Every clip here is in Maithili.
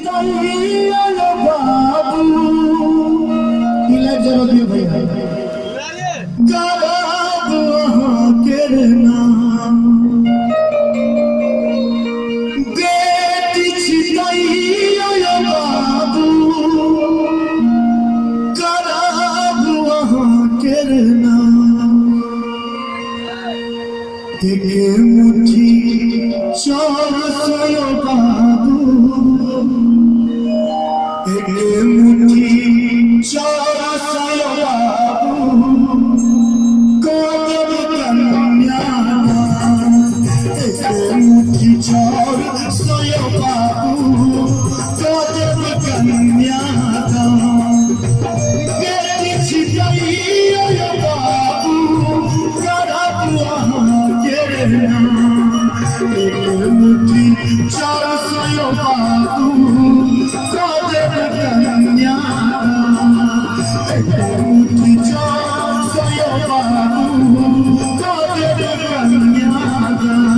छितैया बाबू, ई लाइट जरा दियौ भैया। करब अहाँके नाम, बेटी छितैया बाबू, करब अहाँके नाम। एक मुट्ठी चाउर सयो बाबू, एक मुट्ठी चाउर सयो बाबू, कदम कन्यादान। एक मुट्ठी चाउर सयो बाबू, कदम कन्यादान। बेटी छिटैया बाबू, करब अहाँके नाम। एक मुट्ठी चाउर सयो बाबू, कदम कन्यादान। एक मुट्ठी चाउर सयो बाबू, कदम कन्यादान।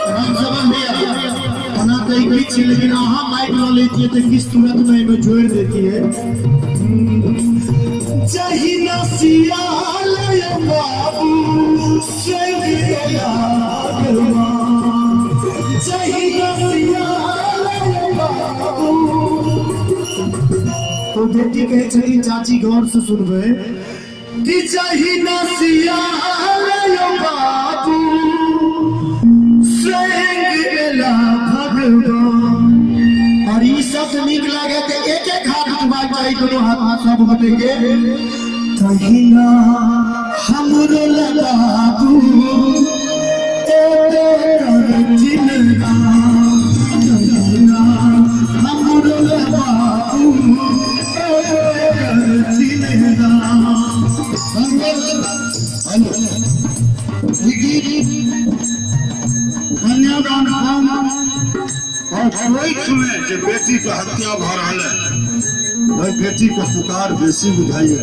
रामसवन भैया, ओना तऽ ई गीत छै, लेकिन अहाँ माइक लऽ लैतियै तऽ किछु तुरंत मे एहिमे जोड़ि देतियै। जहिना सियाल बाबू संग गया भगवान, जहिना सियाल बाबू। तो बेटी कहै छथिन चाची, गौर से सुनबै कि जहिना सियाल बाबू संग एला भगवान। और ई शब्द नीक लागे तऽ एक एक हाथ उठबाक चाही, दोनों हाथ सब गोटे के। तहिना हमरो बाबू एते करथिन राम, तहिना हमरो बाबू एते करथिन राम। हेलो, ई गीत कन्यादान फॉर्म और कोइख में जे बेटी के हत्या भऽ रहल है, ओहि बेटी के पुकार बेसी बुझाइए।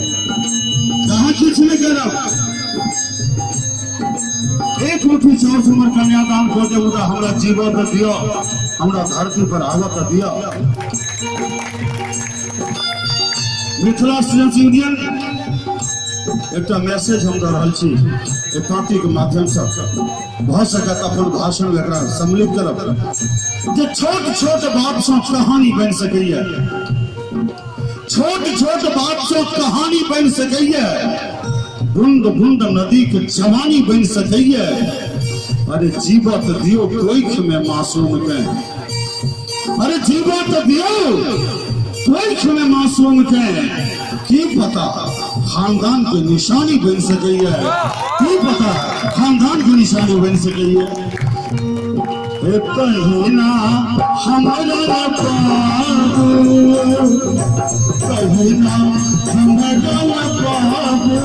अहाँ किछु नहि करब, एक मुट्ठी चाउर से हमर कन्यादान कऽ देब, मुदा हमरा जीवन तऽ दिअ, हमरा धरती पर आबऽ तऽ दिअ। मिथिला स्टूडेंट्स यूनियन एकटा मैसेज हम दऽ रहल छी एहि पार्टीके माध्यमसँ, भऽ सकत अपन भाषणमे एकरा सम्मिलित करब, जे छोट छोट बातसँ कहानी बनि सकैए, छोट छोट बातसँ कहानी बनि सकैए, बूंद बूंद नदीके जवानी बनि सकैए। अरे जीवत दियौ कोइखमे मासूमके, अरे जीवत दियौ कोइखमे मासूमके, की पता खानदान के निशानी बनि सकैए, की पता खानदान के निशानी बनि सकैए। कहिना हमरा बाबू, कहिना हमरा बाबू,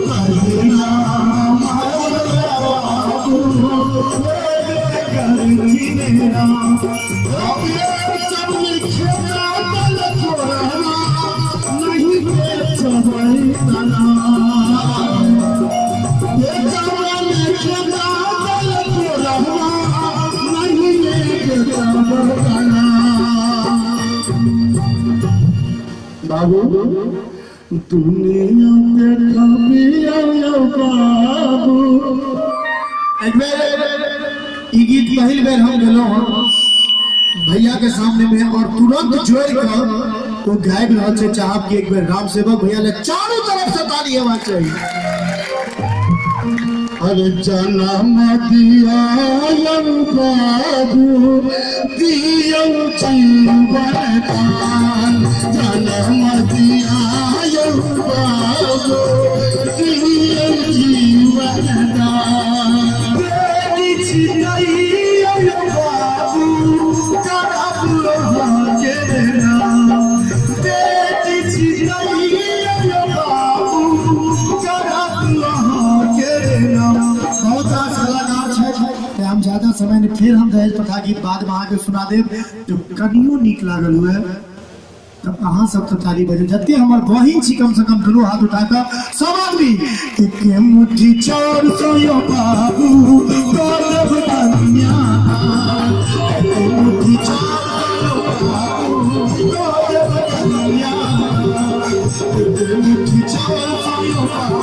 कहिना हमरा बाबू, बाबू दुनिया देखबियौ बाबू। एक बेर ई गीत पहिल बेर हम गेलहुँ हँ भैया के सामने में और तुरंत जोड़ कर वो गायब रहल छै। चाहब कि एक बेर राम सेवक भैया ले चारों तरफ से ताली हेबाक चाही। अरे जन्म दिया बाबू, दियौ जीवन दान, जन्म दिया बाबू, दियौ जीवन दान। बेटी छिटैया यो बाबू करब अहाँके नाम। बेटी छी तैयो यो बाबू करब अहाँके नाम। बहुत रास कलाकार छथि, तेँ हम ज्यादा समय नहि, फेर हम दहेज प्रथा गीत बादमे अहाँके सुना देब। जो कनियो नीक लागल हुए तब अहाँ सब तो ताली बजू। जते हमर बहिन छी कम से कम दुनू हाथ उठा कऽ सब आदमी के मुट्ठी चार सौ यो बाबू करब कन्या, के मुट्ठी चार सौ यो बाबू करब कन्या, के मुट्ठी चार सौ यो बाबू।